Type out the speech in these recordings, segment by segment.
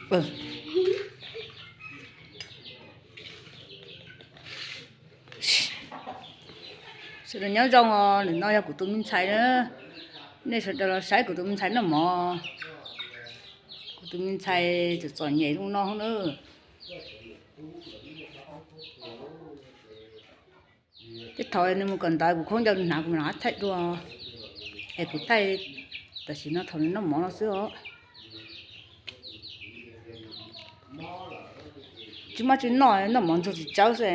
Sawv daws nyob zoo os, ntawm no yog kuv tus me ntxhais na. Nej sawv daws los saib kuv tus me ntxhais noj mov. Kuv tus me ntxhais txom txom nyem zoo no na. Tej thaum nws mus kawm ntawv kuv khaub ncaws nws hnav kuv mam li thaij dua. Es kuv thaij tam sim no thaum nws noj mov no xwb os. Tsis muaj tsis noj, noj mov ntxuag tsis tsawb xwb.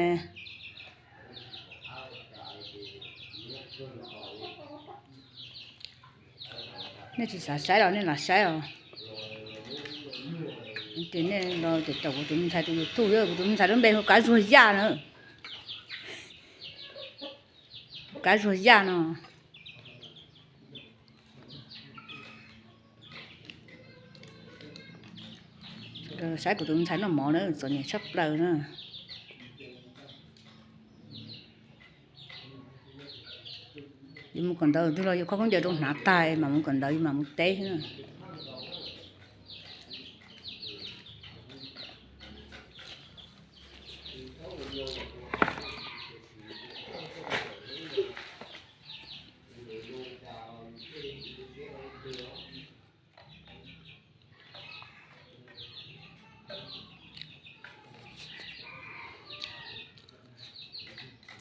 Nej tsis xav saib los nej lam saib os. Ces nej los caum kuv tus me ntxhais tus YouTube, kuv tus me ntxhais lub npe hu Kab Zuag Yaj na. Kab Zuag Yaj no. Saib kuv tus me ntxhais noj mov na, txom nyem tshaj plaws na. Yus mus kawm ntawv twg los yus khob khaub ncaws rau hnav tag mam mus kawm ntawv, yus mam mus teb xwb.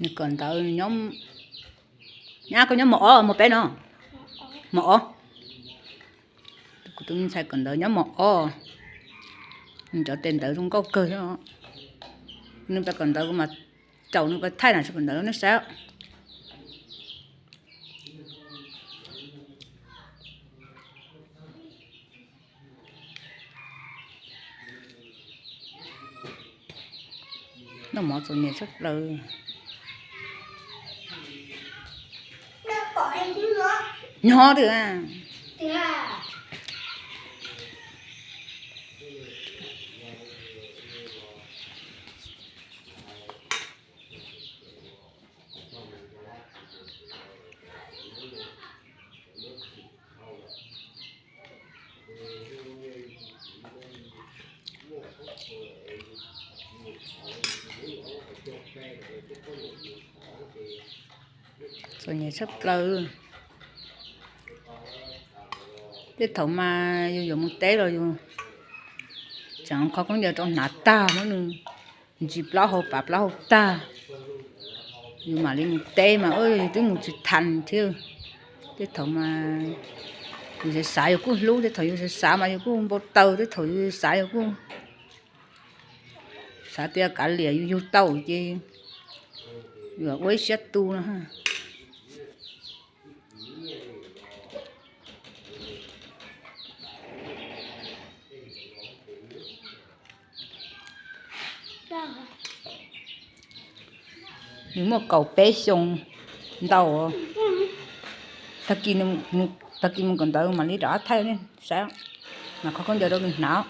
Nws kawm ntawv nyob, nyab koj nyob mos ob mos peb no? Mos ob. Kuv tus me ntxhais kawm ntawv nyob mos ob. Nws cov tes ntawv zoo nkauj kawg thiab. Nws pab kawm ntawv kuv mam caum nws pab thaij na, tsis kawm ntawv nej saib. Noj mov txom nyem tshaj plaws. Nyob twg? Txom nyem tshaj plaws. Tej thaum mas yus yuav mus teb los yus tseem khob khaub ncaws rau hnav tag, muab nws ntsis plaub hau pav plaub hau tag, yus mam li mus teb mas yus twb mus tsis tau thiab. Tej thaum mas yus xav xav yus kuj hlub, tej thaum yus xav xav mas yus kuj npau taws, tej thaum yus xav yus kuj xav tias kav liam yus yug tau ces yus ua ib siab tu no. Nws muaj kaum peb xyoo ntau. Tag kis mus kawm ntawv mam li rov qab thaij nej saib, mas khob khaub ncaws rau nws hnav.